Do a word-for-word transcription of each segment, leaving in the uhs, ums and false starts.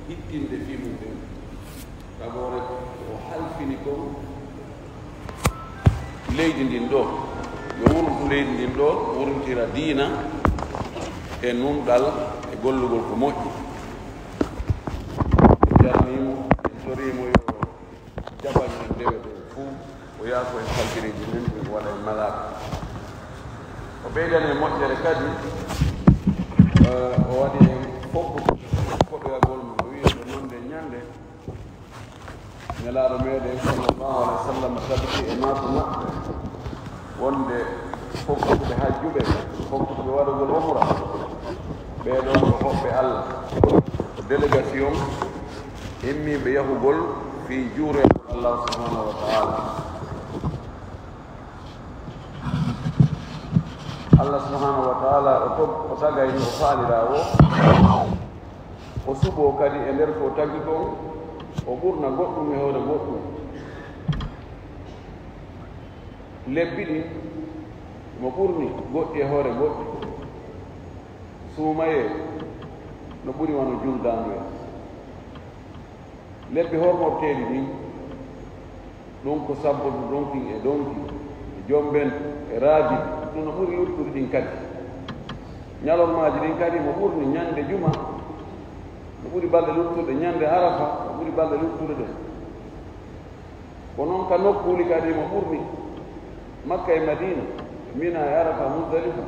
Hittinde fii mum ɗen. Tagoore ko o halfini kon leydi ndin ɗoo, yo wurntu leydi ndin ɗoo, wurntira diina e nunɗal e gollugol ko moƴƴi. En jarnii mo, en torii mo yo jaɓan en dewe ɗen fuu, o yaafo en falkireeji men, ɗum o waɗa en malaaka. O ɓeydani en moƴƴere kadi, eh, o waɗi en fof koɗoyagol mo, o wi'i ko non nde ñande Nelaaɗo meɗen sallallahu alaihi wa sallam tabiti e maaku maɓɓe wonde fokkuɓe hajjuɓe, fokkuɓe waɗugol umra, ɓee ɗoo ko hoɓɓe Allah, ko délégation immiiɓe yahugol fii juureego Allah subhanahu wa ta'ala. Allah subhanahu wa ta'ala o tog-, o tagay no o faalira o, o suɓoo kadi e nder ko o tagi kon, o ɓurna goɗɗum e hoore goɗɗum. Lebbi ɗin mo ɓurni goɗɗi e hoore goɗɗi. Suumayee no ɓuri wano juldaandu en. Lebbi hormorteeɗi ɗin, ɗum ko sabbudu donkin e donki, e jomben, e raajib, ɗum no ɓuri luttuɗi ɗin kadi. Ñalormaaji ɗin kadi mo ɓurni ñande juma, no ɓuri balɗe luttuɗe, ñande Arafa, no ɓuri balɗe luttuɗe ɗen. Ko non ka nokkuuli kadi mo ɓurni, Makka e Madiina, Mina e Arafa, Muzdalifa,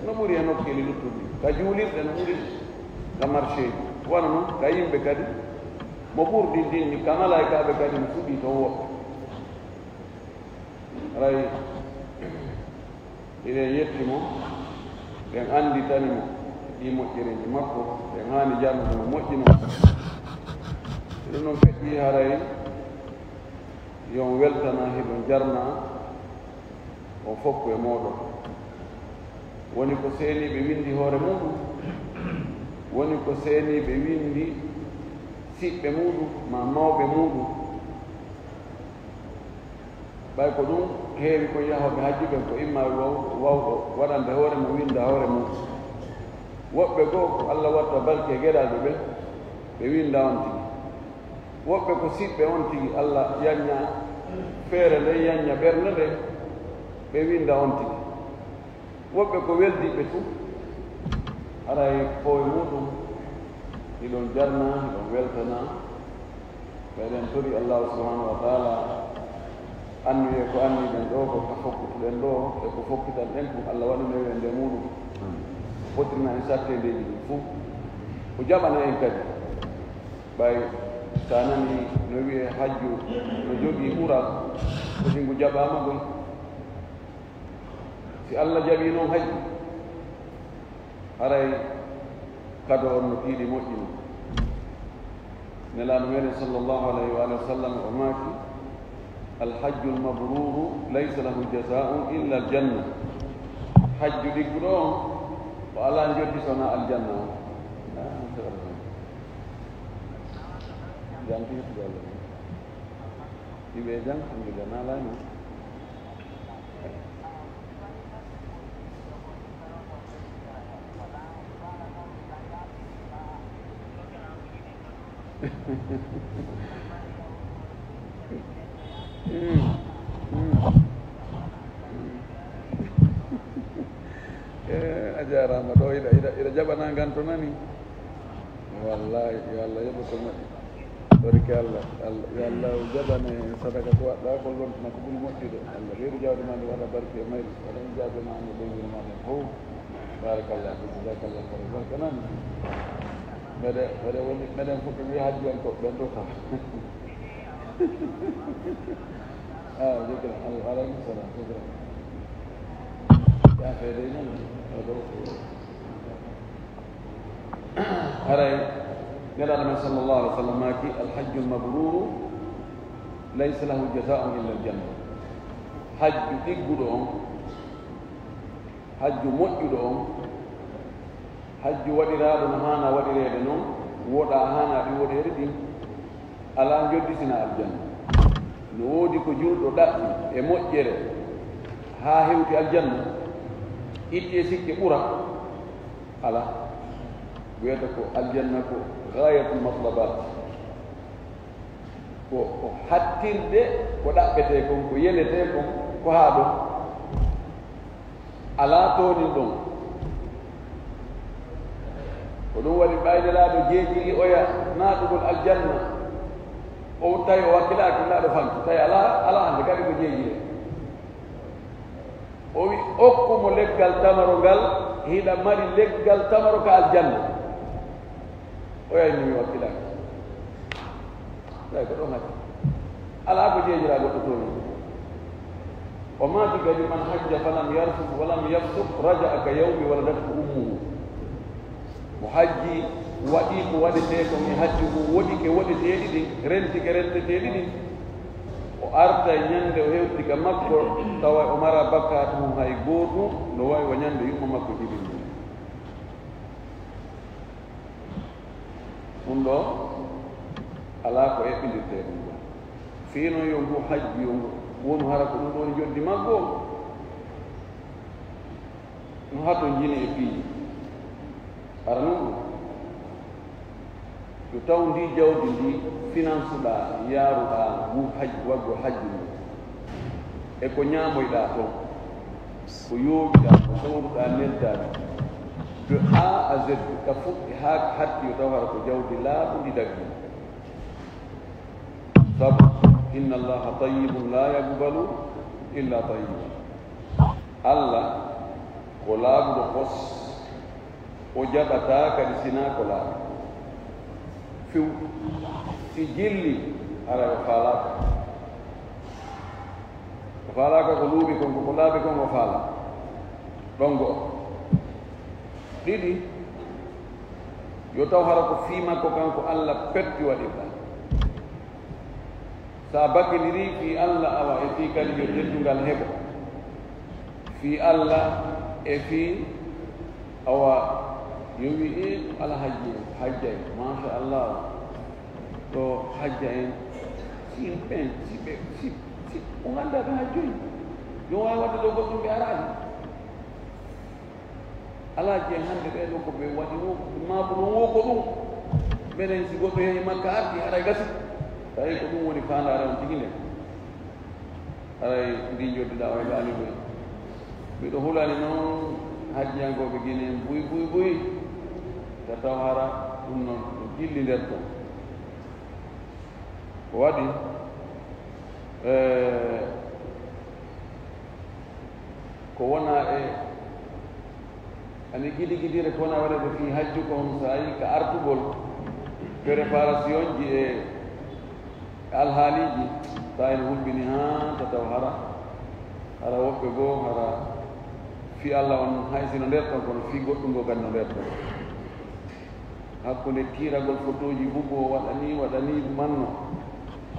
no ɓuri e nokkeeli luttuɗi. Ka juulirɗe no ɓuri, ka marché ji. Wano non, ka yimɓe kadi, mo ɓurdi dinni, ka malaykaaɓe kadi no suɓii ton woɓɓe. Haray, hiɗen yetti mo, ɗen annditani mo ɗii moƴƴereeji makko, ɗen haani jarnude mo, moƴƴino. Hiɗen non feƴƴi haray, yo on weltana, hiɗon jarna, on fof ko e mooɗon. Woni ko seeniiɓe winndi hoore muuɗum, woni ko seeniiɓe winndi siɓɓe muuɗum, maa mawɓe muuɗum. Ɓay ko ɗum heewi kon yahooɓe hajju ɓen, ko imma waw-, wawɗo waɗande hoore mum, winnda hoore mum. Woɓɓe goo ko Alla watta barke e geɗalɓe ɓen, ɓe winnda on tigi. Woɓɓe ko siɓɓe on tigi, Alla yanña feere nden, yanña ɓernde nden, ɓe winnda on tigi. Woɓɓe ko weldiiɓe tun, haray ko e muuɗum hiɗon jarna, hiɗon weltana. Meɗen tori Allaahu subhaanahu wa taala, anniyee ko anniɗen ɗoo, ko ka fokkutuɗen ɗoo, e ko fokkitanɗen kon, Alla waɗu newende muuɗum. Fotirna en satteendeeji ɗin fuu. O jaɓana en kadi. Ɓay sa nani no wi'ee hajju no jogii ɓural, ko si ngu jaɓaama ɗum. Si Alla jaɓii non hajju, haray kado on no tiiɗi moƴƴi non. Nelaaɗo meɗen sallallahu alayhi wa alihi wa sallam o maaki, "Al-hajjul mabruuru laysa lahu jazaa'un illa al-janna." Hajju ɗigguɗo on, o alaa njoddi so wonaa aljanna on. Jam tigi ko Alla. Ɗiɓe jam, alhamdulillah, na alaa non. Mm, mm. Eh, a jaaraama ɗo, iɗa, iɗa, iɗa jaɓana ngan to nani. Wallahi, yo Allah yoɓu ko moƴƴi. Barke Allah, Allah, yo Allah jaɓane sadaka ko waɗɗa, ko lontana ko ɓuri moƴƴude. Allah ɓeydu jawdi ma ndi, waɗa barke e mayri, waɗa ijaabe ma, no ɓeynguure ma ɗen fof. Barakallah, jazakallah khairan. Barka nan. Mbeɗe, mbeɗe woni, meɗen fof ɓe wiya hajjiyankoɓe ɓen ɗo kam. Ah, shukran. Al-, alaikum salam. Shukran. Ya, fede nan. Haray, Nelaaɗo men sallallahu alaihi wa sallam maaki, "Al-hajjul mabruuru laysa lahu jazaa'un illa al-janna." Hajju ɗigguɗo on, hajju moƴƴuɗo on, hajju waɗiraaɗo no haana waɗireede non, woɗaa haana ɗi woɗeede ɗin, alaa njoddi sina aljanna. No woodi ko julɗo ɗaɓɓi e moƴƴere haa hewti aljanna, itti e sikke ɓura? Alaa. Wiyata ko aljanna ko Gaayatul matlabaat. Ko, ko hattirde ko ɗaɓɓetee kon, ko yeletee kon, ko haa ɗon. Alaa toonin ɗon. Ko ɗum waɗi ɓay Nelaaɗo jeejiri oya naatugol aljanna. O tawi o wakkilaaki, Nelaaɗo fanti. Tawi alaa, alaa hannde kadi ko jeejire. O wi, okku mo leggal tamaro ngal, hiɗa mari leggal tamaro ka aljanna. O yahi ni mi wakkilaaki. Tawi ko ɗon hatti. Alaa ko jeejira goɗɗo towi. O maaki kadi, "Man hajja falam yarfus walam yafsuq raja'a ka yawmi waladathu ummuhu." Mo hajji, waɗi ko waɗetee ko mi hajji ko woɗi ke woɗeteeɗi ɗin, renti ke renteteeɗi ɗin. O artay ñande o hewti ka makko, tawa o mara bakkaatu mum hay gootu, no wayi wa ñande yumma makko jibinɗo. Ɗum ɗo alaa ko eɓɓindirtee ɗum ɗo. Fii noon yo ngu hajju, yo ngu wonu hara ko ɗum ɗoon joddi maggo. No hato jini e piiji. Ara noon ɗum. Yo taw ndi jawdi ndi finansuɗaa, yaaruɗaa ngu hajju, waggol hajju ngu. E ko ñaamoyɗaa toon, ko yooɓiɗaa, ko sooruɗaa, neldaa ɗum. De A à Z, ka fuɗɗi haa ka hatti, yo taw hara ko jawdi laaɓundi daggi. Sabu, "Inna Allaha tayyibun la yaqbalu illa tayyiban." Alla ko laaɓuɗo pos, o jaɓataa kadi sinaa ko laaɓi. Few, si jilli, haray o faalaaka. O faalaaka ko luuɓi kon, ko ko laaɓi kon o faala. Ɗon go'o. Ɗiɗi, yo taw hara ko fii makko kanko Alla petti waɗirɗaa. Sa bakindiri fii Alla, awa, e fii kadi yo teddungal heɓo. Fii Alla e fii, awa, yo wi, "E, Alhajji en, hajja en, masha Allah. Ɗo hajja en, si en ɓen, si ɓe, si, si, on anndaa ɓe hajjoyi. Yo waawi waɗde ɗo goɗɗum ɓe araali." Alaa jeen hannde ɓee ɗoo ko ɓe waɗi ɗum, maa ko ɗum woo ko ɗum. Menen si goɗɗo yehi Makka arti, haray gasi. Tawi ko ɗum woni faandaare on tigi nden. Haray ndi njoddiɗaa o e ɗaaniiɓe. Miɗo hulani noon hajjiyankooɓe Gine en buy, buy, buy. Ka taw hara ɗum noon no jilli nder ton. Ko waɗi, eh, ko wona e, ani gidi gidire ko wona waɗede fii hajju kon, so a yii ka artugol, préparation ji e alhaaliiji, tawi no hulɓini haa tataw hara, hara woɓɓe goo, hara fii Alla on hay sino nder ton, kono fii goɗɗum goo kadi no nder ton. Hakkunde tiiragol fotooji bubo, waɗa nii, waɗa nii, manno.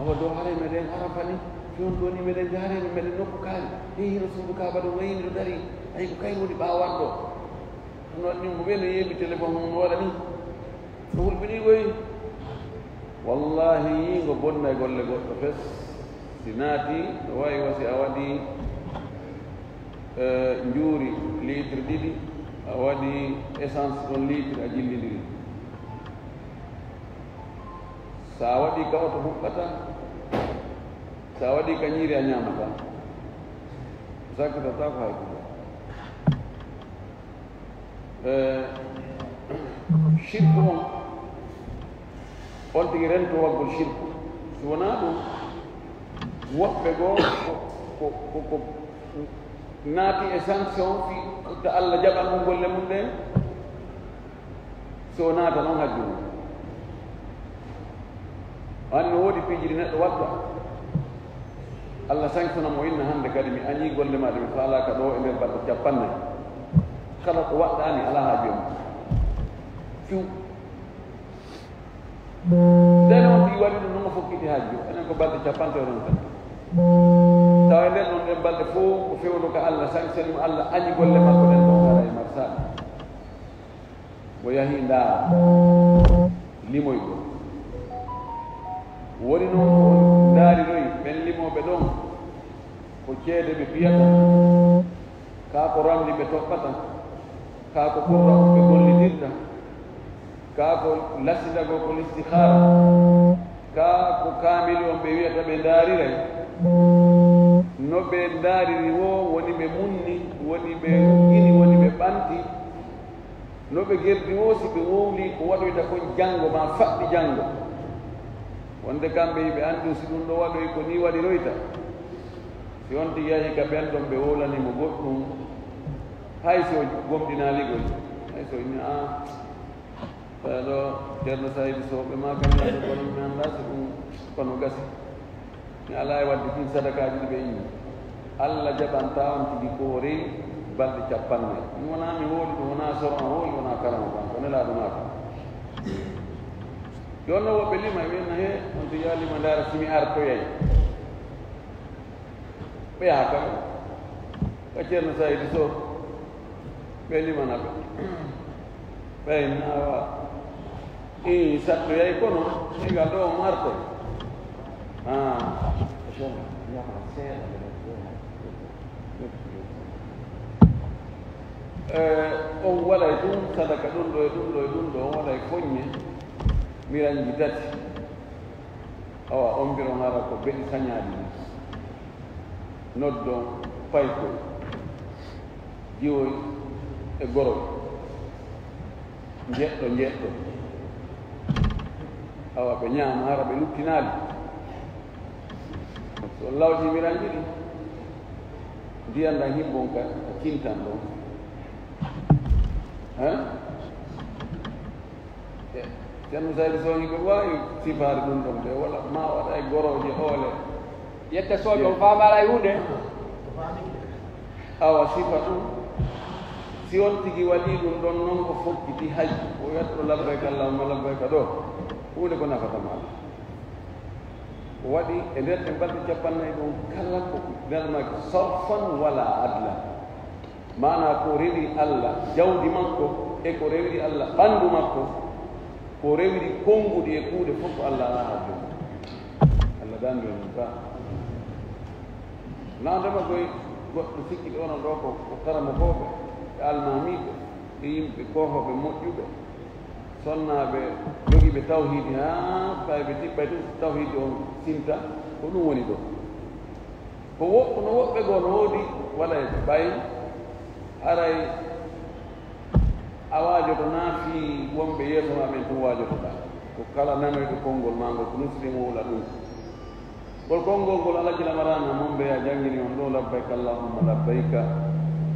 Awa, ɗo haray meɗen Arafa ni, fewndo ni meɗen jaareno, meɗen nokku kaari. Yehi Rasuulu Kaaba ɗo wayni ɗo dari. Ay, ko kayru woni ɓaawanɗo. Hono waɗi mo ɓe no yeeɓi téléphone mum no waɗa ni. No hulɓini koy. Wallahi, yiingo bonna e golle goɗɗo fes. Si naati, no wayi wa si a waɗi, eh, njuuri litre ɗiɗi, a waɗi essence ɗon litre, a jillindiri. So a waɗi ka oto huɓɓata, so a waɗi ka ñiiri a ñaamata, sakkitata ko hay huɗo. Eh, shirku on, on tigi rento waggol shirku. Si wonaa ɗum, woɓɓe goo ko, ko, ko, ko naati e sanction fi ta Alla jaɓan ɗum golle mum ɗen, so o naata noon hajju mum. Anndi no woodi piiji ɗi neɗɗo watta, Alla sanctiona mo, inna hannde kadi mi añii golle maa ɗe mi faalaaka ɗoo e nder balɗe cappannayi. Kala ko waɗɗaani alaa haaju e mum. Fiw. Ndeen on mbii waɗi ɗum noon o fokkiti haaju. Enen ko balɗe cappanɗe o ronta. Tawa e nder ɗon ɗen balɗe fof ko fewndo ka Alla sanctioni mo, Alla añi golle makko ɗen ɗon haray marsaaɗi. Mo yahi ndaara limoygol. Woni noon ko on ndaariroyi ɓen limooɓe ɗon, ko ceede ɓe piyata, kaa ko ramli ɓe toɓɓata, kaa ko qurra on ɓe gollitirta. Kaa ko lasindagol ko listihaara. Kaa ko kaamili on ɓe wi'ata ɓe ndaariray. No ɓe ndaariri woo, woni ɓe munni, woni ɓe ruggini, woni ɓe ɓanti. No ɓe gerdi woo, si ɓe wowlii ko waɗoyta kon janngo maa faɗɗi janngo. Wonde kamɓe hiɓe anndi si ɗum ɗoo waɗoyi ko nii waɗiroyta. Si on tigi yahi ka ɓen ɗon ɓe wowlanii mo goɗɗum, hay si o gomɗinaali goy, hay si o inni, "Aa, tawa ɗoo Ceerno Saydu Sow ɓe maa kam neɗɗo kono mi anndaa si ɗum kono gasi. Mi alaa e waɗde ɗin sadakaaji ɗi ɓe inni." Alla jaɓantaa on tigi ko o rewi balɗe cappannayi. Mi wonaa mi wowli ɗum, wonaa soro an wowli, wonaa karama kan, ko Nelaaɗo maa kan. Jooni non woɓɓe lima, ɓe wi'na, "Hee, on tigi yaa lima ndaara si mi artoyay." Ɓe yaha ka, ka Ceerno Saydu Sow, ɓe limana ɓe. Ɓay naawa, ii, sattoyay kono, iga ɗo on artoy. Ah, eh, on waɗay ɗum sadaka ɗum ɗo e ɗum ɗo e ɗum ɗo, on waɗay koññe miranji tati. Awa, on mbiron hara ko beɗi sañaaɗi ɗin. Noddon paykoy, jiwoy e goroy. Njeɗɗo, njeɗɗo. Awa, ɓe ñaama hara ɓe luttinaali. So on lawƴii miranji ɗin, ndiyan ɗan hibbon ka, ka cintan ɗon. Hein? E, Ceerno Saydu Sow, hiɓe waawi sifaade ɗum ɗon, ɓe wala, ma waɗa e gorooje oole. Yetta Sow, on faamaara e huunde. Awa sifa ɗum, si on tigi waɗii ɗum ɗon non, o fokkiti hajju, o wiyata ɗo, "Labbayka Allahumma labbayka," ɗo, huunde ko nafata ma. O waɗi e nder ɗen balɗe cappannayi ɗon kala ko nder maaki sarfan wala adla. Maanaa ko rewiri Alla jawdi makko e ko rewiri Alla ɓanndu makko, ko rewiri konnguɗi e kuuɗe fof ko Alla alaa haajo mum. Alla daandu e mum ka. Naandema koye goɗɗo sikki ɗo onon ɗo ko, ko karamokooɓe, ɓe almaamiiɓe, ɓe yimɓe koohooɓe moƴƴuɓe, sonnaaɓe jogiiɓe tawhiidi haa tawi ɓe tiɓɓay tun tawhiidi on sinta, ko ɗum woni ɗo. Ko wo-, kono woɓɓe goo no woodi waɗayɓe ɓay haray a waajoto naa fii wonɓe yeeso maa ɓen tun waajotoɗaa. Ko kala nanoyɗo konngol maa ngol, ko non si ɓen wowla ɗum. Ngol konngol ngol Alaji Lamarana Mombeya janngini on ɗo, "Labbayka Allahumma labbayka,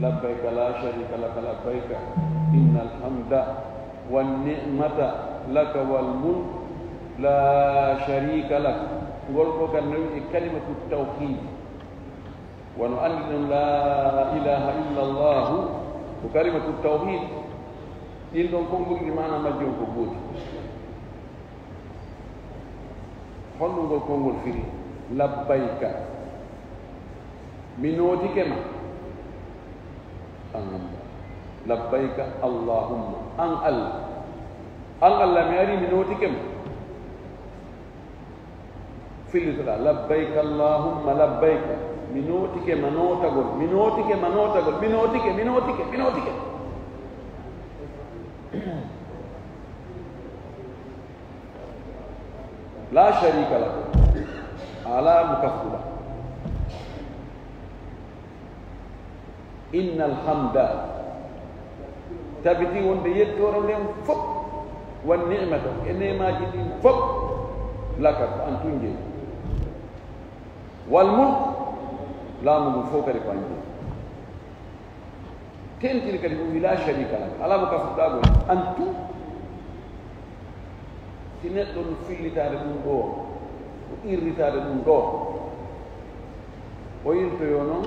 labbayka la sharika laka labbayka, innal hamda wan ni'mata laka wal mulk la sharika lak." Ngol ko kan no wi'e kalimatu tawhid. Wano anndi ɗon, "La ilaha illa Allahu," ko kalimatu tawhid. Ɗin ɗon konngol ɗi maana majji on ko gooti. Honɗum ngol konngol firi? Labbayka. Mi nootike ma. An Alla. Labbayka Allahumma. An Alla. An Alla, mi ari, mi nootike ma. Fillitoɗaa, "Labbayka Allahumma labbayka." Mi nootike ma nootagol, mi nootike ma nootagol, mi nootike, mi nootike, mi nootike. La sharika lak. A alaa mo kafɗuɗaa. Innal hamda. Tabiti wonde yettoore nden fof, wan ni'mata, e neemaaji ɗin fof, laka, ko an tun jeyi. Wal mulk, laamu ngun fof kadi ko an jeyi. Tentini kadi ɗum, wi la sharika lak, alaa mo kafɗuɗaa gol, an tun. Si neɗɗo no fillitaade ɗum ɗoo, o irritaade ɗum ɗoo, o irtoyoo noon,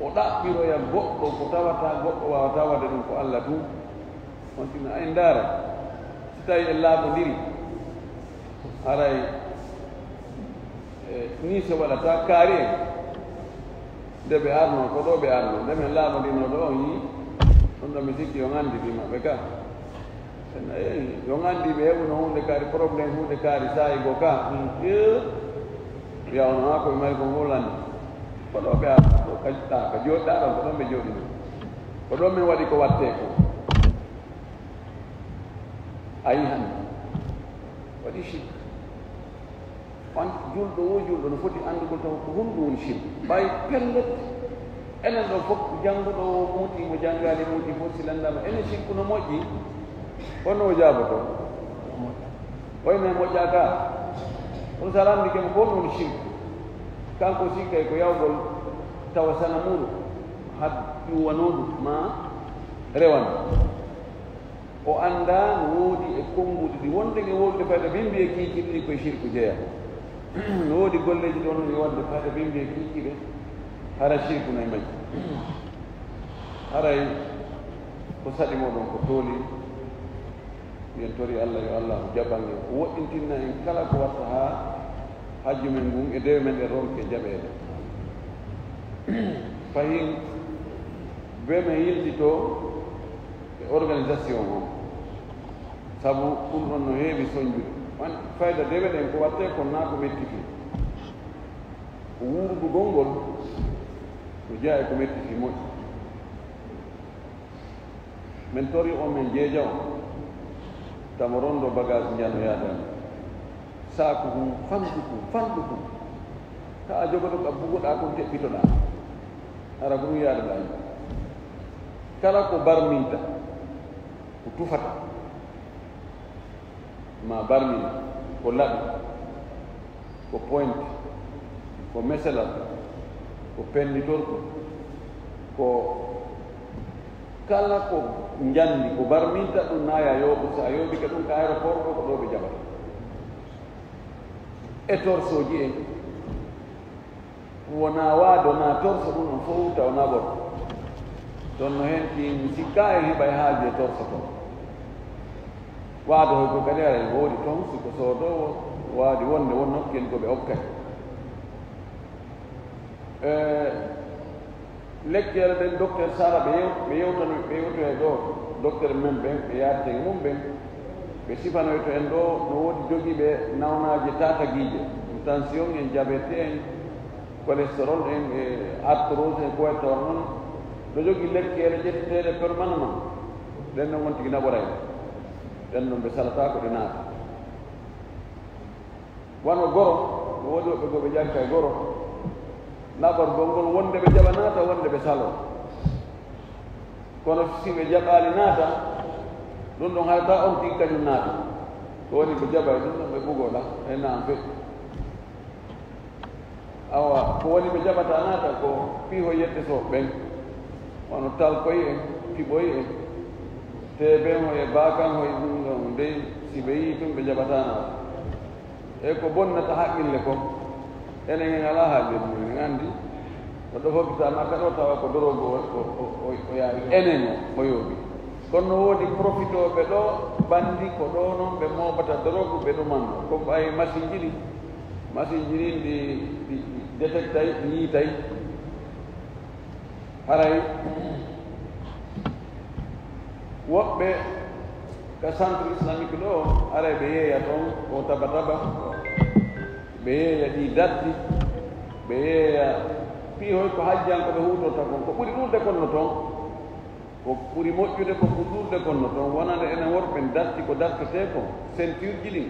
o ɗaɓɓiroya goɗɗo ko tawata goɗɗo waawataa waɗde ɗum, ko Alla tun. On tuma en ndaara, si tawii en laaɓondiri, haray E, nii se waɗata kaari en. Nde ɓe arno, ko ɗo ɓe arno. Nde men laaɓondinoo ɗo on yii, ɗum ɗo mi sikki on anndi ɗi maɓɓe ka. En, eh, on anndi ɓe heɓuno huunde kaari, problème huunde kaari, saa'i go ka. Eh, wiya on, haa ko ɓe mari ko ngol anndi. Ko ɗo ɓe arno, ɗo ka, ka jooɗɗaa ɗon, ko ɗon ɓe jooɗino. Ko ɗon men waɗi ko wattee ko. A yii hannde waɗi shirk. On julɗo wo julɗo no foti anndugol taw ko honɗum woni shirk. Ɓay pellet, enen ɗo fof jannguɗo o muuti, mo janngaali muuti fof, si lanndaama enen shirku no moƴƴi, on no o jaaboto? Oyne moƴƴaaka. Kono so a lanndike mo ko honɗum woni shirk, kanko sikkay ko yawgol tawa sanamuuru had ƴuwanoodu ma rewan. O anndaa no woodi e konnguɗi ɗi wonde e wonde fayda bimbi e kiikiiɗe ɗi koye shirku jeyaa. No woodi golleeji ɗon no waɗde fayda bimbi e kiikiiɗe, hara shirku no e majji. Haray ko saɗi moɗon ko tooli. Mbiyen tori Allah yo Allah jaɓan en, o woɗɗintinna en kala ko watta haa hajju men ngun e dewe men ɗe ronke jaɓeede. Fahin be men yiltito e organisation o, sabu ɗum ɗon no heewi soñjude. Wan fayda dewe ɗen ko watte kon naa ko metti fii. Ko wuurdugol ngol no jeyaa e ko metti fii moƴƴi. Men tori on, men jeeja on, tamo rondo bagage njano yaadani. Saaku hun, fandu kun, fandu kun. Ka a jogoto ka bugoɗaa kun teɓɓitoɗaa. Hara ko ɗum yaadaɗaa yimɓe. Kala ko barminta, ko tufata. Ma barmin ko laɓi, ko pointe, ko meselal, ko penditorko, ko kala ko njandi ko barminta ɗum naaya yooɓu. So a yooɓike ɗum ka aéroport ɗo ko ɗo ɓe jaɓata. E torsoji en. Wonaa waado naa torso ɗum ɗon fof taw naɓor. Ɗon no heen ki mi sikkaa en heɓa e haaju e torso toon. Waado hoy ko kadi ara en woodi toon si ko soodoowo waadi wonde won nokken ko ɓe okkay. E lekkeere ɗen docteur Sara ɓe yew- ɓe yewtano ɓe yewtoya ɗo docteur men ɓen ɓe yaadite e mum ɓen. Ɓe sifanoyto en ɗo no woodi jogiiɓe nawnaaje taatagiije, tension en, diabète en, cholestérol en, e arthrose en, ko wayi tawa noon. No jogii lekkeele ƴetteteeɗe permanemment. Ɗen noon won tigi naɓoray. Ɗen noon ɓe salata ko ɗe naata. Wano goro, no woodi woɓɓe goo ɓe ƴakka e goro. Naɓorgol ngol wonde ɓe jaɓa naata, wonde ɓe saloo. Kono si ɓe jaɓaali naata, ɗum ɗon haɗata on tigi kañum naata. Ko woni ɓe jaɓa e ɗum ɗon ɓe ɓugoɗa, e naan feƴƴi. Awa, ko woni ɓe jaɓata naata ko piihoy yette so ɓen. Wano talkoy en, piɓoy en, teeben hoy e baakan hoy ɗum ɗon dey, si ɓe yii tun ɓe jaɓata naata. E ko bonnata haqqille kon, enen en alaa haaju e ɗum, en anndi. Ko ɗo hokkitaa makka ɗo tawa ko dorogu o, o, o, o, o yaawi. Enen o, o yooɓi. Kono no woodi profitooɓe ɗo, banndi ko ɗo noon ɓe mooɓata dorogu, ɓe ɗuman ɗo. Ko ɓay masinji ɗin, masinji ɗin ɗi, ɗi, ɗi détectay, ɗi yiitay. Haray woɓɓe ka centre islamique ɗo, haray ɓe yeeya toon ko taba taba, ɓe yeeya ɗi datti, ɓe yeeya piihoy ko hajjankoɓe huutorta kon, ko ɓuri ɗuuɗde kon no toon, ko ɓuri moƴƴude ko ɓuri ɗuuɗde kon no toon, wonande enen worɓe datti ko dartetee kon, ceinture ji ɗin.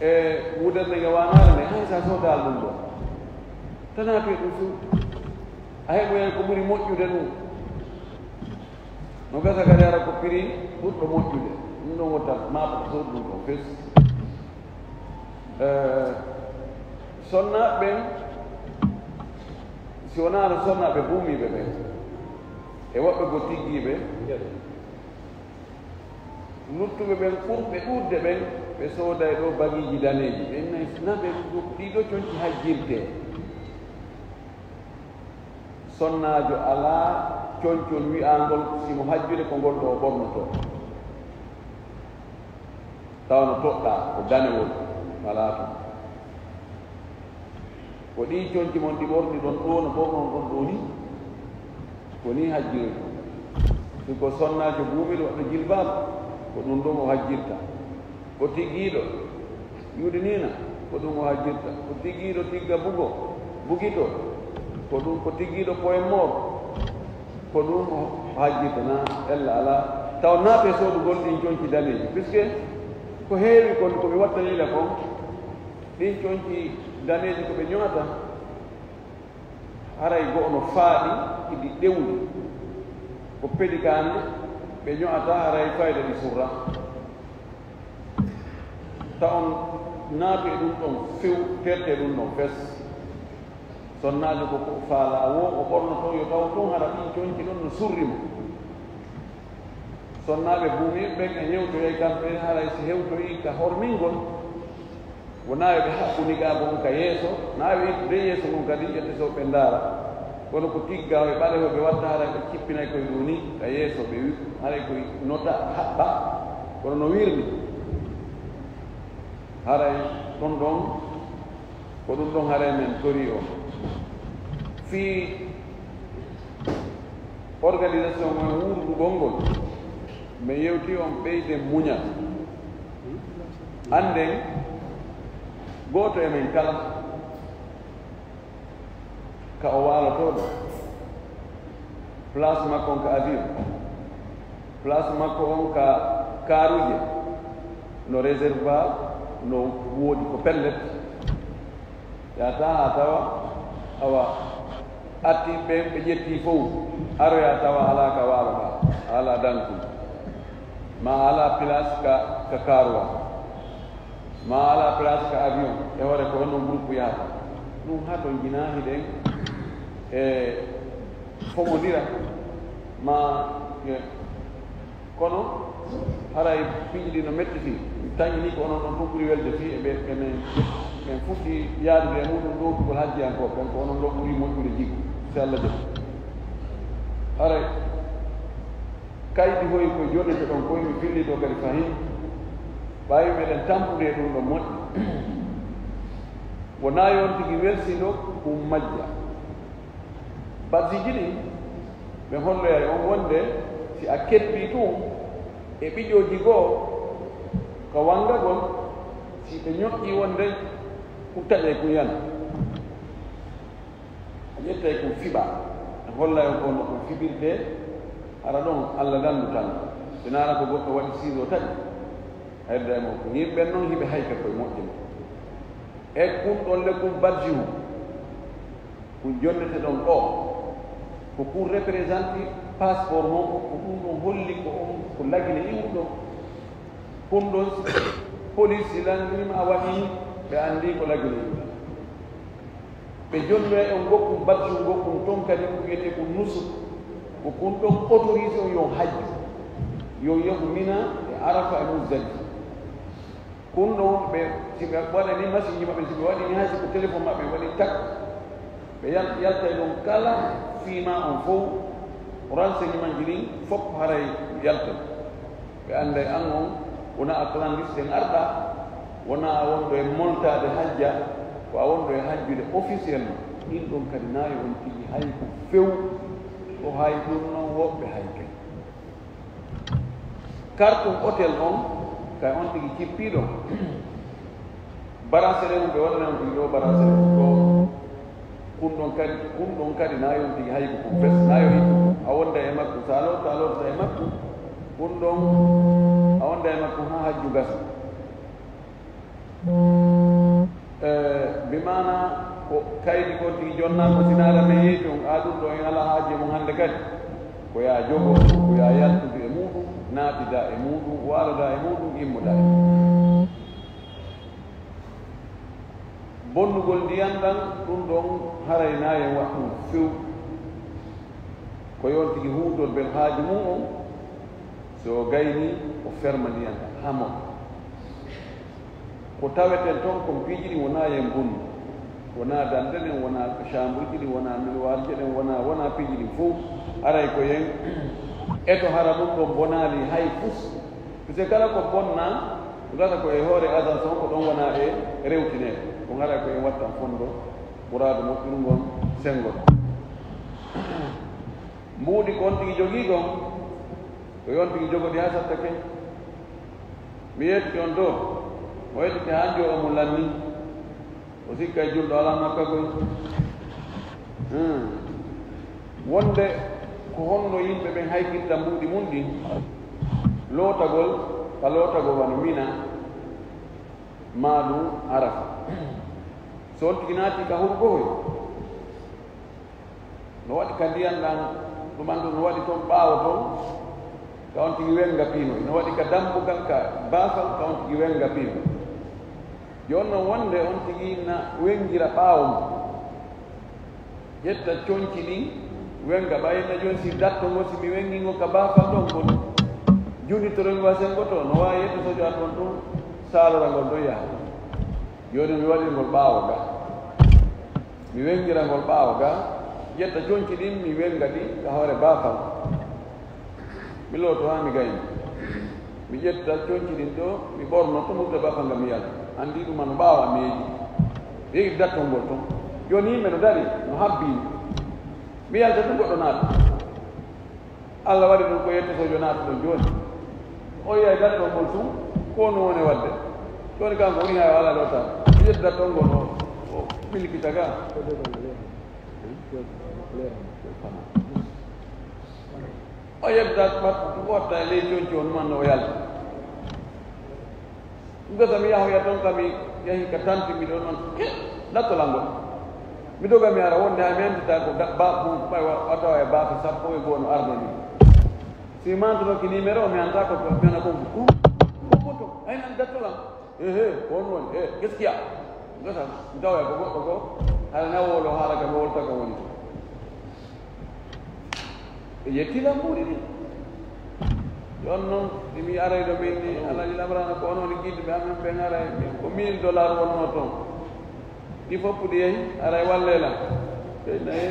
E wudere nde waanaare nde, hay sa soodaali ɗum ɗo, tanaa to e ɗum fof, a heɓoyay ko ɓuri moƴƴude ɗum. No gasa kadi hara ko prix ɓurɗo moƴƴude. Ɗum ɗon wonta maaɓa ko soodu ɗum ɗon fes. Eh, sonnaaɓe ɓen, si wonaano sonnaaɓe buumiiɓe ɓen, e woɓɓe goo tiggiiɓe, luttuɓe ɓen ɓurɓe ɗuuɗde ɓen, ɓe sooday ɗo bagiiji daneeji. Ɓen nayi, na ɓe ɗo, ɗii ɗo conci hajjirtee. Sonnaajo alaa concol wi'aangol si mo hajjude ko ngol ɗo o ɓornotoo. Tawa no toɗɗaa ko danewol, alaa ton. Ko ɗii conci mon ɗi ɓorni ɗon ɗo, no ɓornon ɗon ɗo ni, ko ni hajjiroyton. Si ko sonnaajo buumiiɗo waɗɗo jilbaab, ko ɗum ɗum o hajjirta. Ko tiggiiɗo yuɗiniina, ko ɗum o hajjirta. Ko tiggiiɗo tigga bugo, bugito, ko ɗum, ko tiggiiɗo poyen moor, ko ɗum o hajjirta, na ella alaa. Taw naɓe soodugol ɗin conci daneeji, puisque ko heewi kon ko ɓe wattani la kon, ɗin conci daneeji ko ɓe ño'ata, haray go'o no faaɗi, iɗi ɗewndi, ko pelikaane, ɓe ño'ata, haray fayda ɗi surra. Ta on naatu e ɗum ɗon few, terte ɗum ɗon fes. Sonnaajo ko, ko faalaa woo, o ɓornotoo, yo taw tun hara ɗin conci ɗon no surri mo. Sonnaaɓe buumiiɓe ɓen e hewtoyay kamɓe, haray si hewtoyii ka hormingol, wonaa yo ɓe haɓɓu niqaabu on ka yeeso, naa yo ittude yeeso ngon kadi, ƴette so ɓe ndaara. Kono ko tigga e ɓaleho ɓe watta, haray ɓe cippinay koye ɗoo nii ka yeeso, ɓe wi-, haray koye nota haɓɓa, kono no wirni. Haray ɗon ɗon, ko ɗum ɗon haray men tori o. Fii organisation on wuurdugol ngol, men yewti on ɓeyden muñal. Annden, gooto e men kala, ka o waalotoo ɗoo, place makko on ka avion, place makko on ka kaaruuje, no réservoir, no woodi ko pellet. Yaata haa tawa, awa, arti ɓen ɓe ƴetti fow, aroya tawa alaa ka waaloɗaa, alaa dankun, ma alaa place ka, ka kaaruwa. Ma alaa place ka avion, e hoore ko honno groupe yahata. Ɗum haa ton jinaa hiɗen e fomondira, ma, e, kono haray piiji ɗi no metti fii. Mi tañi ni ko onon ɗon fof ɓuri welde fii, e ɓe, ɓe men, men fuɗɗi yaadude e muɗum ɗowtugol hajjiyankooɓe ɓen, ko onon ɗon ɓuri moƴƴude jikku, si Allah jaɓi. Haray kaydi hoy ko jonnete ɗon koy, mi fillito kadi fahin, ɓaawi meɗen tampude e ɗum ɗon moƴƴi. Wonaa yon tigi welsindo ɗum majja. Badjiji ɗin, ɓe holloyay on wonde si a keppi tun e ɓiƴooji goo ka wangagol, si ɓe ñoƴƴi wonde kun taƴay kun yana. A ƴettay kun fiɓa, a hollay on ko no kun fiɓirtee, hara ɗon Alla landu tan. Si naara ko goɗɗo waɗi siiso taƴi, a hedday mo. Ko yimɓe non hiɓe hayka koye moƴƴi mo. E kun ɗon le kun badjihu, kun jonnete ɗon ɗoo, ko kun représente passeport mon, ko ɗum ɗon holli ko on ko lagine iwuɗo. Kun ɗon si police si lanndii ma a waɗii, ɓe anndii ko lagine iwuɗo. Ɓe jonnoya on goɗɗum, badjum goɗɗum ton kadi, ko wiyetee ko nusuk. Ko kun ɗon autorisé on yo hajju, yo yahu Mina e Arafa e Muzdalifa. Kun ɗon ɓe, si ɓe waɗani machine ji maɓɓe, si ɓe waɗi ni hay si ko téléphone maɓɓe waɗi tak, ɓe yal-, yaltay ɗon kala fii ma on fow, renseignement ji ɗin fof haray yaltay. Ɓe annday an on, wonaa a clandestin arɗa, wonaa a wonɗo e moltaade hajja, ko a wonɗo e hajjude officiellement. Ɗin ɗon kadi nayi on tigi hay ko few, ko hay ɗum non woɓɓe hay kay. Kartum hôtel on, kay on tigi kippiiɗo. Barasere mum ɓe waɗana on ɗiɗo barasere mum ɗo. Kun ɗon kadi, kun ɗon kadi na yon tigi hay ko kun fes, na yo ittu. A wonda e makko, sa lorta, a lorta e makko. Kun ɗon, a wonda e makko ha hajju gasa. Eh, bi maana ko kaydi kon tigi jonna ko sinaara men yeeƴi on, a ɗum ɗo en ala haaji e mum hannde kadi. Ko ya jogo, ko ya yaltude e muɗum, naatida e muɗum, waaloda e muɗum, immoda e muɗum. Bonnugol ndiyan ɗan, ɗum ɗon haray na en waɗ ɗum few. Ko yon tigi huutor ben haaji mum on, so o gayni, o ferma ndiyan ɗan, hamo. Ko taweten ton kon piiji ɗin wona yen bonnu. Wona dande ɗen, wona chambre ji ɗin, wona miroir ji ɗen, wona, wona piiji ɗin fow. Haray ko yen eto hara ɗum ɗon bonaali hay fus. Puisque kala ko bonna, gasa ko e hoore agence on, ko ɗon wona e rewtineede. Ko haray ko en wattan fondo, muraadu moƴƴuru ngon, sengo. Mbuuɗi ko on tigi jogii kon, ko yon tigi jogodi haa sattake. Mi yettike on to, mo yettike haa njowa mo lanni. O sikka e julɗo alaa makka koy. Hmm. Wonde ko honno yimɓe ɓen haykirta mbuuɗi mun ɗin? Lootagol, ka lootagol wano Mina, maa ɗum Arafa. So on tigi naati ka huru ɓooy, no waɗi ka ndiyan ɗan, ɗum andu no waɗi ton ɓaawo ton, ka on tigi wenga piinoy. No waɗi ka dambugal, ka baafal, ka on tigi wenga piinoy. Jooni non wonde on tigi na wengira ɓaawo mum. Ƴetta conci ɗin, wenga ɓay na jooni si datto ngo, si mi wengi ngo ka baafal ɗon ngol, junitoro ngo a sengo to, no waawi yetto sojo an ɗon ɗum, saalora ngol ɗon yaha. Jooni mi waɗi ngol ɓaawo ga. Mi wengira ngol ɓaawo ga, ƴetta conci ɗin, mi wenga ɗi ka hoore baafal. Mi looto haa mi gayni. Mi ƴetta conci ɗin ɗo, mi ɓorno to, mutta baafal nga mi yala. Anndi ɗum ano ɓaawo a meeɗi. Ɓe yiɗi dattol ngol ton. Jooni yimɓe no dari, no habbi. Mi yalta ɗum goɗɗo naata. Allah waɗi ɗum ko yetto sojo naata ɗon jooni. O yi'ay dattol ngol tun, ko no woni waɗde. Jooni kanko woni hay o alaa ɗo tan. Mi ƴetta dattol ngol o, o milkita ga. O yedda ɓat-, watta e ley conci on man o yalta. Ngesa mi yahoya ton ka mi yahi ka tanti mi ɗon non. Ke, dattolango. Mi doga mi ara wonde hay mi andita ko da-, ba, bu, ɓay wa-, wata e baafe sappo e goo no arno ni. Si mantuno ki numéro mi anta ko to, mi ana ko ko. Ko ko to, ay nan dattolan. Ehe, ko on woni, eh, gaskiya. Ngesa, mi tawa ko goɗɗo ko, hara na wolo haala ka mi wolta ka woni to. Ɓe ƴetti lambuuɗi ɗin. Jooni non, si mi aray ɗo min ni, Alhaji Lamrana ko on woni giɗɗo ɓe amen ɓen aray, min ko mille dollars wonno ton. Ɗi fof ɗi yehi, aray wallela. Ɓe nayi,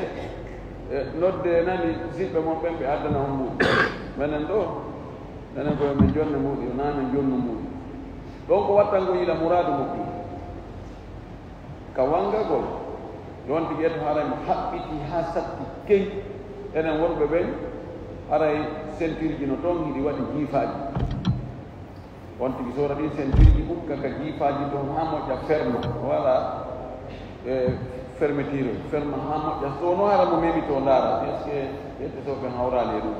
e, nodde nani siɓɓe mon ɓen ɓe addana on mbuuɗi. Menen ɗo, menen koye men jonne mbuuɗi, o na men jonnu mbuuɗi. Ɗon ko wattango yila muraadu mo ɗi. Ka wangagol, ɗon tigi eto haray mo haɓɓiti haa satti key. Enen worɓe ɓen, haray sentirji no ton hiɗi waɗi jiifaaji. On tigi sora ɗin sentirji ɗum kaka jiifaaji ton haa moƴƴa ferma. Wala, e, fermeture, ferma haa moƴƴa. So no hara mo memi to ndaara, est-ce que ƴette so ɓe hawraali e ɗum?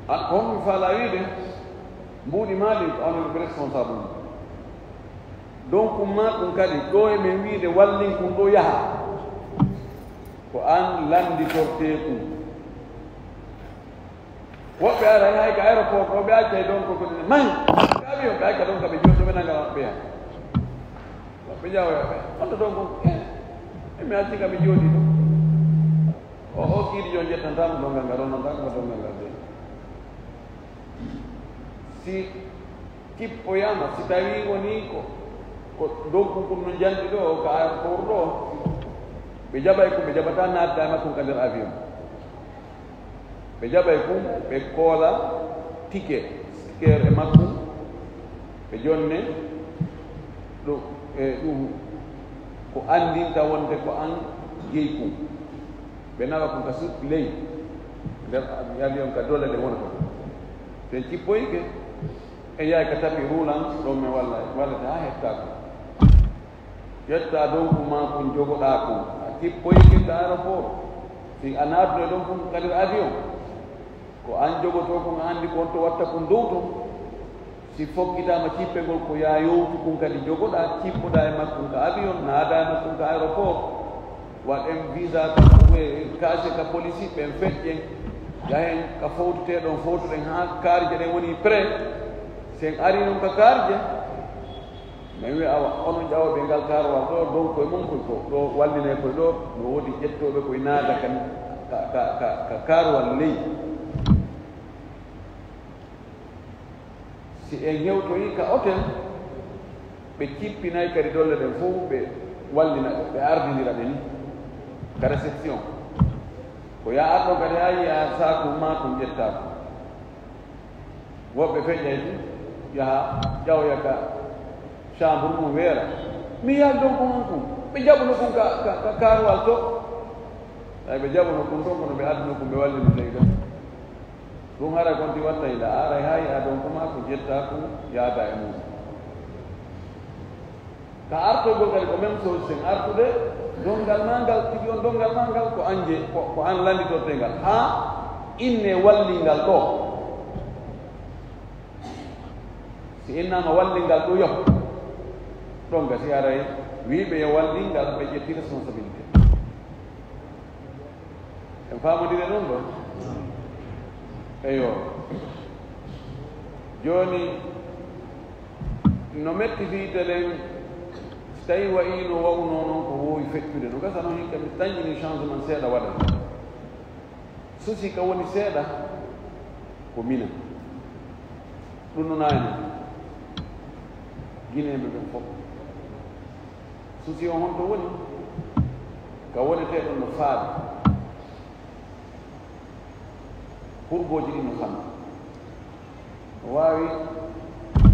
An ko honmi faala wiide, mbuuɗi maa ɗin ko onon responsable. Donc, ma ɗum kadi, ɗo e men wiide wallin kun ɗo yaha. Ko an landitortee kun. Woɓɓe aray hay ka aéroport ɗo, ɓe accay ɗon ko, ko ɗum mahi. Ka avion, ɓe acca ɗon ka ɓe jooɗi, ɓe nanga maɓɓe yaha. Ɓe ƴawoya ɓe. On to ɗon ko, eh, eh, mi acci ka ɓe jooɗi ɗo. O, o kiiɗi jon ƴettanta mo ɗon ngal ngal, on non tan ko ɗon ngal ngal de. Si kippoyama, si tawi woni ko, ko donkun kun no janti ɗo, ka aéroport ɗo, ɓe jaɓay kun, ɓe jaɓata naatde e makkun ka nder avion. Ɓe jaɓay kun, ɓe koola ticket, sticker e makkun, ɓe jonne ɗum, e ɗum ko anndinta wonde ko an jeyi kun. Ɓe nawa kun ka sut ley, nder avion ka doole ɗe wonata. Sen kippoyke, en yahay ka tapis roulant, ɗon men walla, wallata haa hettaako. Ƴetta dow ko maa kun jogoɗaa kun. A kippoyke ka aéroport. Si a naatuno ɗon kun ka nder avion, ko an jogotoo kun, a anndi ko on to watta kun dow ton. Si fokkitaama cippegol, ko yaa yowtu kun kadi jogoɗaa, cippoɗaa e makkun ka avion, naadaa e makkun ka aéroport. Waɗen visa ka, e, kaase ka polisi, ɓen feƴƴen. Yahen ka fowtuteɗon, fowtuɗen haa kaarje ɗen woni prêt. Sen ari non ka kaarje, men wi'a, awa, onon ƴawooɓe ngal kaarowal ɗo, dow koye mon koye ko ɗo wallinee koye ɗo, no woodi ƴettooɓe koye naada kan ka, ka, ka, ka kaarowal ley. Si en hewtoyi ka hôtel, ɓe cippinay kadi dolle ɗen fof, ɓe wallina ɓe, ɓe ardindira ɓe ni ka réception. Ko yaa arɗo kadi, haa yi'a saaku maa ko ƴettaa ko. Woɓɓe feƴƴay tun, yaha ƴawoya ka chambre mum weera. Mi yaha ɗon ko on tun. Ɓe jaɓuno kun ka, ka, ka kaarowal to. Ay, ɓe jaɓuno kun ton, kono ɓe adduno kun, ɓe wallino ley ɗon. Ɗum hara kon ti watta ila aray haa yi'a ɗon kuma ko ƴettaa ko yaada e mum. Ka artogol kadi ko même chose, sen artude, dongal maa ngal, tigi on dongal maa ngal, ko an je-, ko, ko an landitortee ngal. Haa inne walli ngal ɗo. Si innaama wallingal ɗo yahu, ɗon gasi haray wiiɓe yo wallingal, ɓe ƴetti responsabilité. En faamodire ɗon ɗo? Eyo. Jooni, no metti fii telen, si tawi wayii no waunoo non ko woowi feƴƴude, no gasa non hikka mi tañƴini changement seeɗa waɗa. Susi ka woni seeɗa ko minen. Ɗum no naani. Gineeɓe ɓen fof. Susi on honto woni? Ka wonetee ɗon no faade. Hurgooji ɗin no fanɗi. No waawi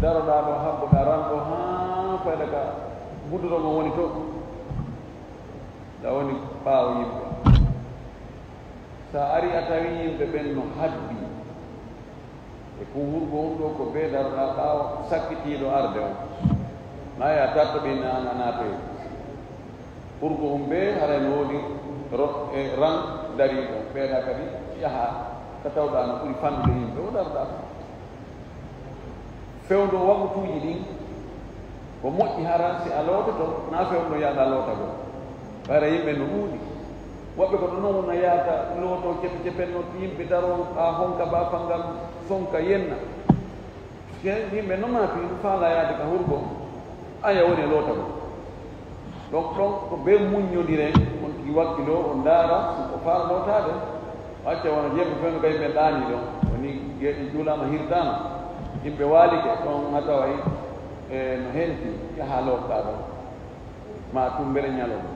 daroɗaa ɗo, habboɗaa ran ɗo, haa fayda ka guduro mo woni to. Ɗa woni ɓaawo yimɓe. Sa ari a tawi yimɓe ɓen no habbi. E ko hurgo on ɗo ko bee daroɗaa ɓaawo sakkitiiɗo arde on. Naaya tatto ɓe na-, na-, naatoyi. Hurgo on bee haray no woodi ro-, e ran dariiɗo. Ɓeeɗa kadi yaha ka tawɗaa no ɓuri fanɗude yimɓe o daroɗaa. Fewndo wagutuuji ɗin, ko moƴƴi hara si a loototo, na fewndo yahɗa lootagol. Ɓayra yimɓe no ɗuuɗi. Woɓɓe ko ɗo non wona yahata looto cepe cepen no yimɓe daro, a honka baafal ngal, sonka yenna. Ke yimɓe no maati, no faala yahde ka hurgo, aya woni e lootagol. Donc, ɗon ko bee muññondiren, on tigi wakkiloo, on ndaara, si ko faala lootaade, acca wona jeeɓe fen kay ɓe ɗaanii ɗon, woni geeɗi juulaama, hirtaama, yimɓe waalike, ɗon a taway, e, no henti, yaha lootaa ɗon, ma tumbere ñalawma.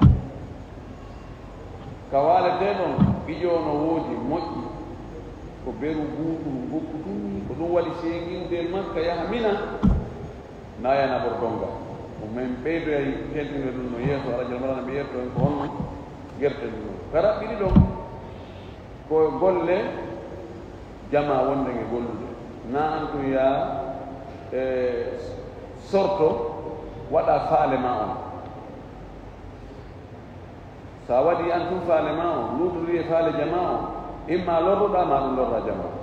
Ka waaletee ɗon, gijo no woodi, moƴƴi, ko beru buuɗu, ngoppu tun, ko ɗum waɗi seeŋiwde Makka yaha Mina. Naaya naɓor donga. Ko men ɓeydoyay kelɗinde ɗum no yeeso, Alhaji Almarana mi yetto en ko honno gerte ɗum ɗo. Ka raɓɓiɗi ɗon, ko golle jama wonde e gollude. Na an tun yaa, e, sorto, waɗa faale ma on. Sa waɗi an tun faale ma on, luutodiri e faale jama on, imma lorroɗa ma ɗum lorra jama on.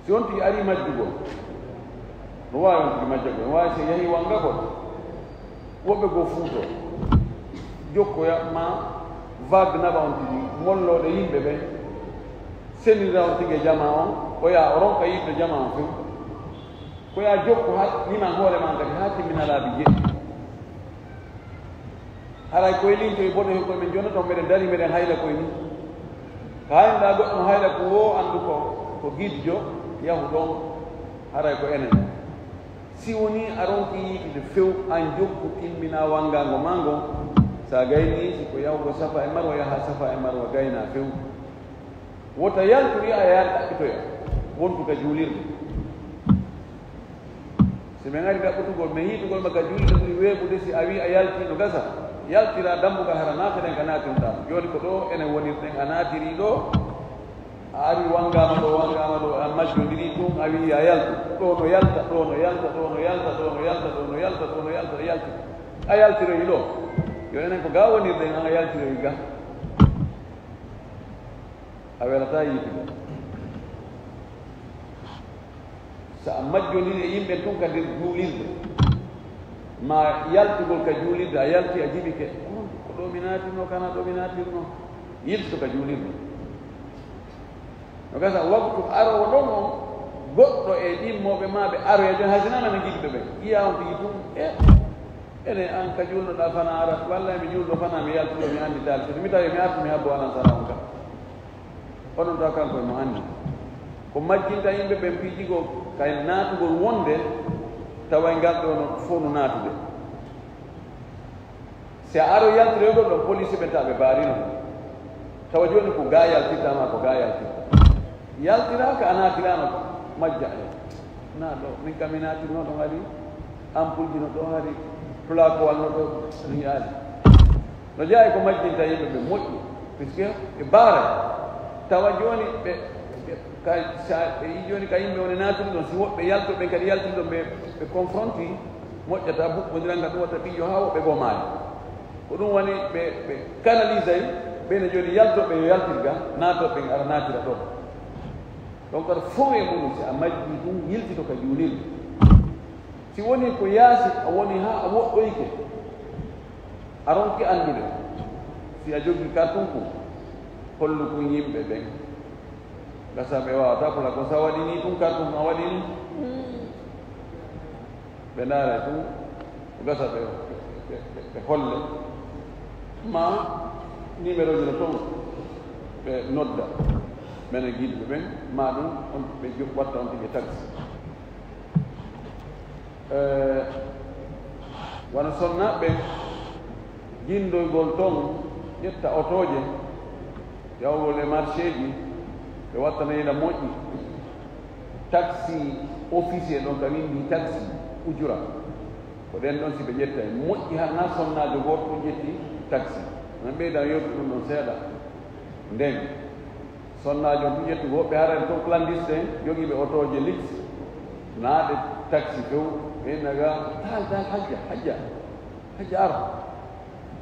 Si on tigi ari majjugol, no waawi on tigi majjagol, no waawi si yahi wangagol, woɓɓe goo fuuto, jokkoya ma vague naɓa on tigi, molloɗe yimɓe ɓen, senira on tigi e jama on, o yaa o ronka yiɗde jama on few. Ko yaa jokku haa liman hoore ma kadi haa timmina laabi jeɗɗi. Haray koye lintoye boɗe he koye men jonata, meɗen dari, meɗen hayla koye mum. Ka haynoɗaa goɗɗo no hayla ko woo, anndu ko, ko gidjo, yahu ɗon, haray ko enen. Si wonii a ronki yiɗude few, an jokku timmina wanngaango maa ngon, sa gaynii, si ko yahugo Safa e Marwa, yaha Safa e Marwa, gaynaa few. Wota yaltu wi'a a yaha ɗaɓɓitoya, wontu ka juulirde. Si men ari ɗaɓɓutugol, men hiitugol ma ka juulirde ɓuri weeɓude si a wi'i a yalti no gasa. Yaltira dambugal hara naate ɗen ka naatirɗaa. Jooni ko ɗo enen wonirɗen, a naatiri ɗo, a ari wangaama ɗo, wangaama ɗo, a majjondiri ɗum, a wi'i a yaltu. Ɗo no yalta, ɗo no yalta, ɗo no yalta, ɗo no yalta, ɗo no yalta, ɗo no yalta, a yalti. A yaltiroyi ɗo. Yo enen ko ga wonirɗen, an a yaltiroyi ga. A welataa yiitude. So a majjondiri e yimɓe tun ka nder juulirde, ma yaltugol ka juulirde, a yalti, a jibike, "Ko ɗo mi naatirnoo, kana ɗo mi naatirnoo?" Yilto ka juulirde. No gasa waktu aroowo ɗon on, goɗɗo e ɗimmooɓe ma ɓe aroya jon, hay sinaa men giɗuɓe ɓen. Yiya on tigi tun, e, ene an ka juulnoɗaa fana ara, walla mi juulɗo fana mi yaltuɗo, mi anndi taali. So mi tawi mi artu, mi habbo anan sara on ka. Onon taw kanko e mo anndi. Ko majjinta yimɓe ɓen piiji goo, kay naatugol wonde, tawa e ngal ɗoo no fof no naatude. Si a aro yaltiroygol ɗon, police ɓen tawa ɓe mbaarino. Tawa jooni ko gaa yaltirta ma, ko gaa yaltirta. Yaltiraaka, a naatiraama ko majja e. Na ɗo, min kam mi naatirno ɗon hari, ampoule ji no ɗo hari, plaquewal no ɗo, mi yi'aali. No jeyaa e ko majjinta yimɓe ɓe moƴƴi, puisque ɓe mbaara. Tawa jooni ɓe, ɓe, ka, sa, ɓe yii jooni ka yimɓe woni naatiri ɗon, si woɓɓe yalto ɓen kadi yaltiri ɗon, ɓe, ɓe confronti, moƴƴata, buɓɓondiral ngal ɗum watta piijo haa woɓɓe goo maaya. Ko ɗum woni ɓe, ɓe canalisay, ɓe no jooni yaltooɓe yo yaltir ga, naatooɓe ɓen ara naatira ɗon. Donc, aɗa fow e muɗum, si a majjii ɗum, yiltito ka juulirde. Si woni ko yaasi, a woni haa a woɗɗoyke, a ronki anndude. Si a jogii kartun kun, hollu kun yimɓe ɓen. Gasa ɓe waawataa pula ko sa waɗi nii tun, kartun kun a waɗi nii. Ɓe ndaara tun, ko gasa ɓe, ɓe, ɓe, ɓe holle. Ma numéro ji no ton, ɓe nodda. Menen giɗuɓe ɓen, ma ɗum, on, ɓe jo-, watta on tigi taxi. Eh, wano sonnaaɓe gindoygol ton, ƴetta otooje, yawgol e marché ji, ɓe wattana ila moƴƴi. Taxi officier ɗon ka windi taxi ujura. Ko ɗen ɗon si ɓe ƴetta e moƴƴi, hannaa sonnaajo gooto ɗum ƴetti taxi. Min ɓeydan yewtude ɗum ɗon seeɗa. Nden, sonnaajo on tun ƴettu ko woɓɓe hara en ton clandestin, jogiiɓe otooje lix, naaɗe taxi few, ɓe inna ga, "Taal, taal, hajja, hajja, hajja ar."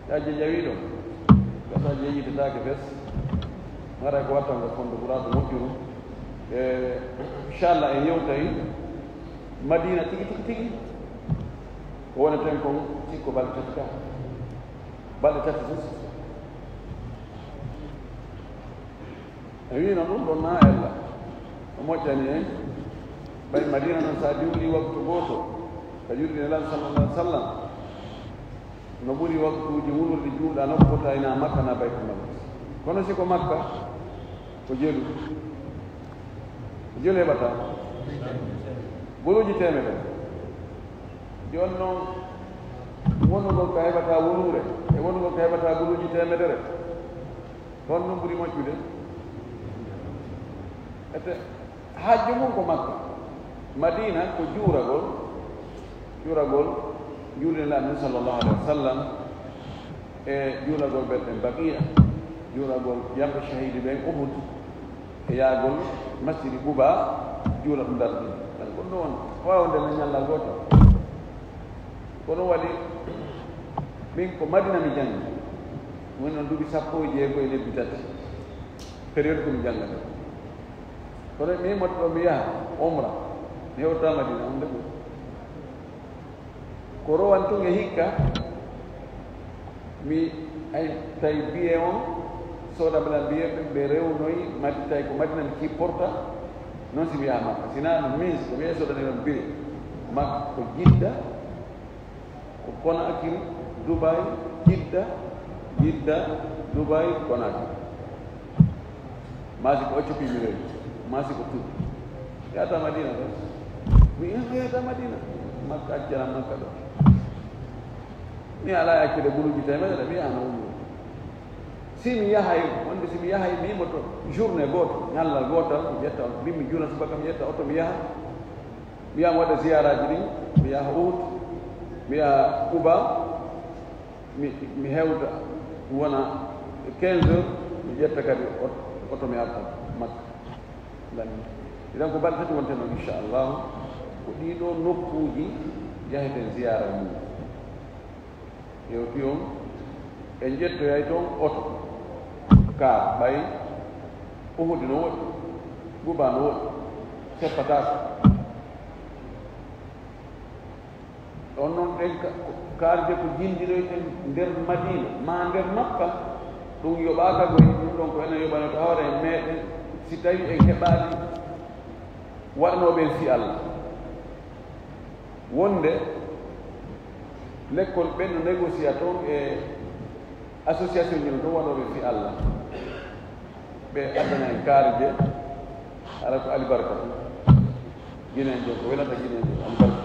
Hajja ƴawi ɗon. Gasa jeeƴitetaake fes. Haray ko wattango fondo ɓuraaɗo moƴƴuru. E, inchallah, en yewtay Madina tigi, tigi, tigi. Ko woneten kon sikko balɗe tati ka. Balɗe tati sus. E wiino ɗum ɗon na ella. O moƴƴani en. Ɓay Madina non sa diwli waktu gooto. Ka juuɗe Nelaɗo sallallahu alaihi wasallam. No ɓuri waktuuji wulurɗi juulɗa nokku fota ina Makka na Baytul Maqdis. Kono si ko Makka, ko jelu. Ko jelu heɓata. Guluuji teemedere. Jooni noon, wonugol ka heɓata wuluure, e wonugol ka heɓata guluuji teemedere. Honɗum ɓuri moƴƴude? Ete, hajju mum ko Makka. Madina ko juuragol, juuragol, juulde Nulaaɗo sallallahu alaihi wasallam, e juulagol ɓerɗen Baqiya, juulagol yamɓe shahidi ɓen Uhud, e yaagol Masjidi Quba, juula ɗum darɗe. Ɗan ko ɗum woni, waawa wonde men ñalla gooto. Ko ɗum waɗi, min ko Madina mi janngi. Woni noon duuɓi sappo e jeego e lebbi tati. Période ko mi jannga ɗo. Kono mi motto mi yaha umra. Mi hewta Madina, on de ko. Ko rowan tun e hikka, mi ay tay biye on, sooda bala biye ɓe, ɓe rewnoyi, Madi-, tay ko Madina mi ci porta, non si mi yaha Makka. Sina no min, si ko mi yahi soodani on biye. Makka ko Jidda, ko Conakry, Dubai, Jidda, Jidda, Dubai, Conakry. Maa si ko Éthiopie mi rewi, maa si ko Turki. Yahata Madina ɗo. Mi yahata Madina. Makka accana Makka ɗo. Mi alaa accude guluuji teemedere, mi yahano umra. Si mi yahay, wonde si mi yahay, mi yimoto journée gooto, ñallal gootal, mi ƴetta, min mi juula subaka, mi ƴetta oto, mi yaha. Mi yaha mi waɗa ziyaraaji ɗin, mi yaha Uhud, mi yaha Quba, mi, mi hewta wona quinze heures, mi ƴetta kadi ot-, oto mi arta Makka. Lan-, idan ko balɗe tati wonten ɗon, inchallahu. Ko ɗii ɗoo nokkuuji yaheten ziyaara mum. Yewti on, en ƴettoyay toon oto, kaar, ɓay Uhudi no woɗɗi, Quba no woɗɗi, seppataako. Ɗon noon ɗen ka-, ko kaarje ko jinndinoyten nder Madiina, maa nder Makka, ɗum yoɓaaka goy, ɗum ɗon ko enen yoɓanoyta hoore en meeɗen, si tawii en heɓaali waɗanooɓe en fii Alla. Wonde lekkol ɓen no négocier toon e association ji no toon waɗooɓe fii Alla. Ɓe addana en kaari je, hara ko alibarka tun. Ginen jo, ko welata ginen jo, alibarka.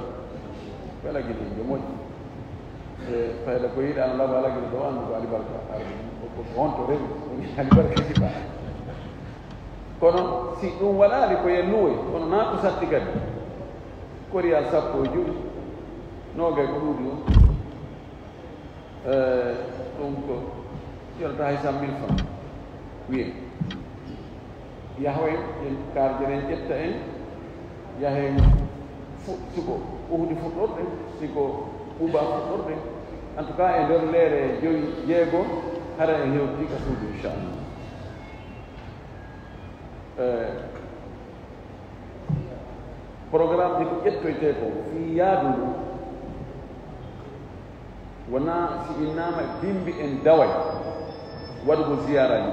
Wela ginen jo, moƴƴi. E fayda ko yiɗa an laba ala ginen ɗo, an ko alibarka. Ko, ko, ko honto rewi, woni alibarka ji ba. Kono si ɗum waɗaali ko yen luwoy, kono naa ko satti kadi. Ko riyal sappo e jowi, noogay ko ɗuuɗi on. Eh, ɗum ko yonata hay cent mille francs. Wiye, yahoy en, kaarje ɗen ƴetta en, yahen fu-, si ko Uhudi fuɗɗorde, si ko Quba fuɗɗorde. En tout cas, e nder leere jowi, jeego, hara en hewti ka suudu, inchallah. Eh, Programmeji ko ƴettoytee ko fii yaadu ndu, wonaa si innaama bimbi en daway waɗugol ziyaaraaji.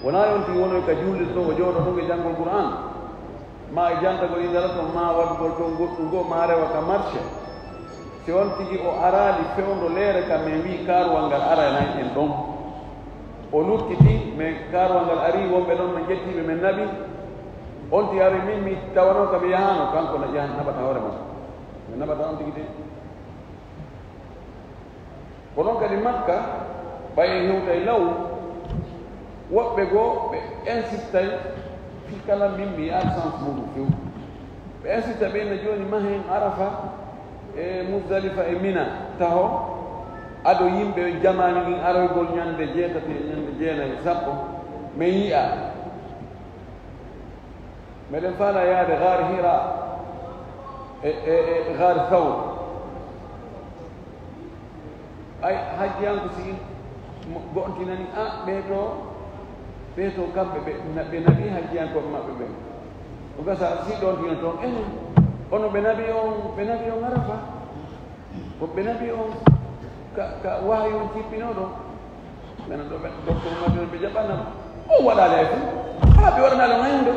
Wonaa on tigi wonoy ka juulde to, o jooɗo ɗon e janngol Qur'aan, maa e jantagol innde Alla ton, maa waɗugol ton goɗɗum goo, maa rewa ka marché. Si on tigi o araali fewndo leere ka men wii kaaruwal ngal aranay en ɗon, o luttiti, men kaaruwal ngal arii, wonɓe ɗon men ƴettii ɓe men naɓi, on tigi ari, min mi tawanoo ka mi yahaano, kanko na yahan naɓata hoore makko. Mi naɓata on tigi de. Ko ɗon kadi Makka, ɓay en hewtay law, woɓɓe goo ɓe insistay fii kala min mi yaha sens muuɗum few. Ɓe insista ɓe na jooni mahen Arafa e Muzdalifa e Mina taho, ado yimɓe jamaanu ngin aroygol ñande jeetati e ñande jeenay e sappo, men yi'a. Meɗen faalaa yaade Gaar Hira e, e, e Gaar Sawr. Ay, hajjiyanko si mo goontinani, a, ɓee to, ɓee to kamɓe ɓe, na-, ɓe naɓi hajjiyankooɓe maɓɓe ɓen. Ko gasa si ɗoontino toon, eh, kono ɓe naɓi on, ɓe naɓi on Arafa. Ko ɓe naɓi on ka, ka wahayu on jippinoo ɗon. Menen ɗo ɓe, docteur Madina ɓe jaɓana. O waɗaali hay fof. Haa ɓe waɗanaali on hay huunde.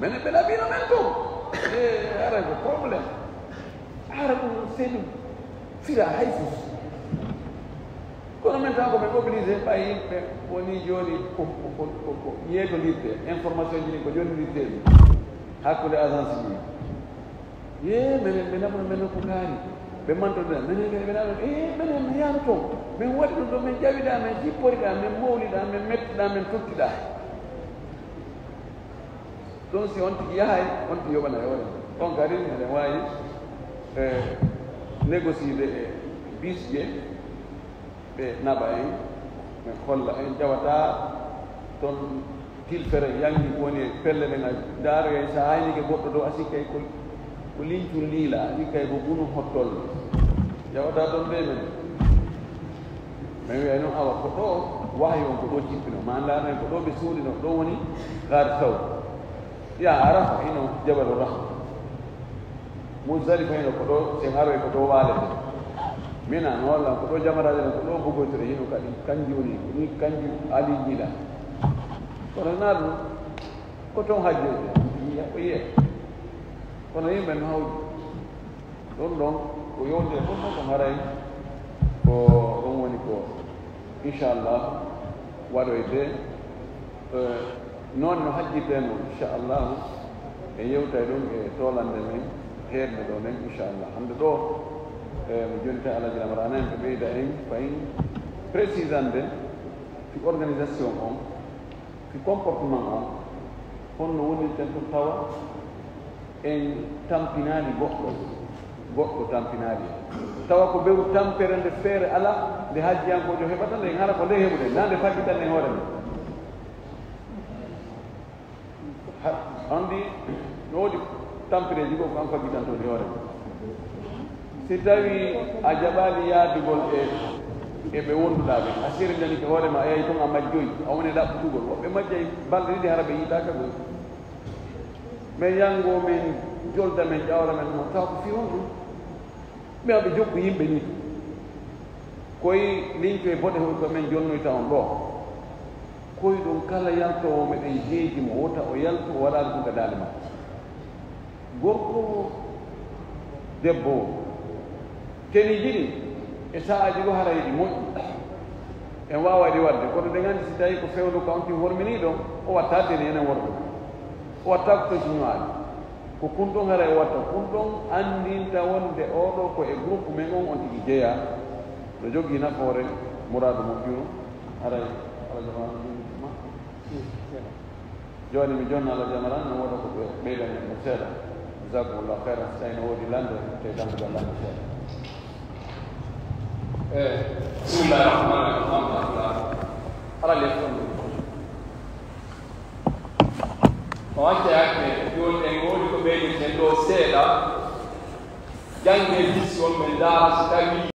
Menen ɓe naɓino men to. E, ara ko problème. Ara ɗum c'est ɗum. Fira hay fof. Kono men tan ko men obligé ɓay yimɓe woni jooni ko, ko, ko, ko, ko yeetondirte. Information ji ɗin ko jonndirteeɗi hakkunde agence ji. Ye, menen ɓe naɓuno men ko kaari. Ɓe mantoɗaa, menen ɓe, ɓe naɓuno, e, menen mi yaano toon. Men waɗi ɗum ɗo, men ƴawiɗaa, men jipporiɗaa, men mowliɗaa, men mettiɗaa, men tottiɗaa. Ɗum si on tigi yahay, on tigi yoɓana e hoore. On kadi, eɗen waawi, e, négocier e bis je. Ɓe naɓa en, ɓe holla en, ƴawata toon tilfere, yangi ko woni e pelle ɗen, a ndaara en, so a haynike goɗɗo ɗo, a sikkay ko, ko lincun liila, a sikkay ko bunu hottolle. Ƴawata toon ɓe men. Men wi'ay noon, awa, ko ɗo wahayu on, ko ɗo jippino, ma ndaar en, ko ɗo ɓe suuɗino, ɗo woni Gaar Sawr. Yaa Arafa hino Jabalu Rahma. Muzdalifa hino ko ɗo, sen aroy ko ɗo waalete. Mina no walla ko ɗo jamaraaje ɗen, ko ɗo bugoytore hino kadi, kanji woni, ni kanji Ali jiiɗa. Kono naa ɗum, ko toon hajjoyte, yiya, ko yiya. Kono yimɓe no hawji. Ɗum ɗon ko yowndire fof ko haray ko ɗum woni ko, inchallah, waɗoyte, eh, noon no hajjirtee noon, inchallah, en yewtay ɗum e toolannde men, heerde ɗo nden, inchallah. Hannde ɗo, eh, mi jonta Alhaji Lamarana en, ɓe ɓeyda en fayin précisande fi organisation on, fi comportement on, honno wonirten ɗum tawa en tampinaali goɗɗo, goɗɗo tampinaali. Tawa ko beru tampere nde feere alaa, nde hajjiyankoojo heɓata nde, hara ko nde heɓude, naa nde faggitan e hoore men. Ha, anndi, no woodi tampereeji goo ko an faggitanto ɗi hoore ma. Si tawii a jaɓaali yaadugol e, e ɓe wonduɗaa ɓe, a sirindani ko hoore ma, a yahi toon a majjoyi, a woni ɗaɓɓutugol. Woɓɓe majjay balɗe ɗiɗi hara ɓe yiitaaka goo. Men yanngoo, men jolda, men ƴawra, men mo taw ko fii honɗum. Ɓe ɓe jokku yimɓe nii. Koy liñco e boɗe hoy ko men jonnoyta on ɗoo. Koy ɗum kala yaltoowo meɗen heeji mo wota o yaltu o waɗaali ɗum ka daande makko. Gorko o, debbo o. Teniiji ɗin e sa'aaji goo haray ɗi moƴƴi. En waaway ɗi waɗde, kono ɗen anndi si tawii ko fewndo ka on tigi horminii ɗon, o watta teni enen worɓe. O watta ko toon si ño'aali. Ko kun ɗon haray o watta. Kun ɗon anndinta wonde oo ɗoo ko e groupe men on, on tigi jeyaa. No jogii nafoore, muraadu moƴƴuno. Haray, Alla jamaanu ɗum ma. Jooni mi jonna Alla jamaran, no wooda ko ɓe ɓeydan en ɗum seeɗa. Jazakumullahu khairan, si tawii no woodi lande, te dambugal lande seeɗa. Eh, bismillahir rahmanir rahim. Alhamdulillah. Ala le fondo. O wacce hakke, jooni en ngoodi ko ɓeydirten ɗo seeɗa. Jannge bisi on men ndaara si tawii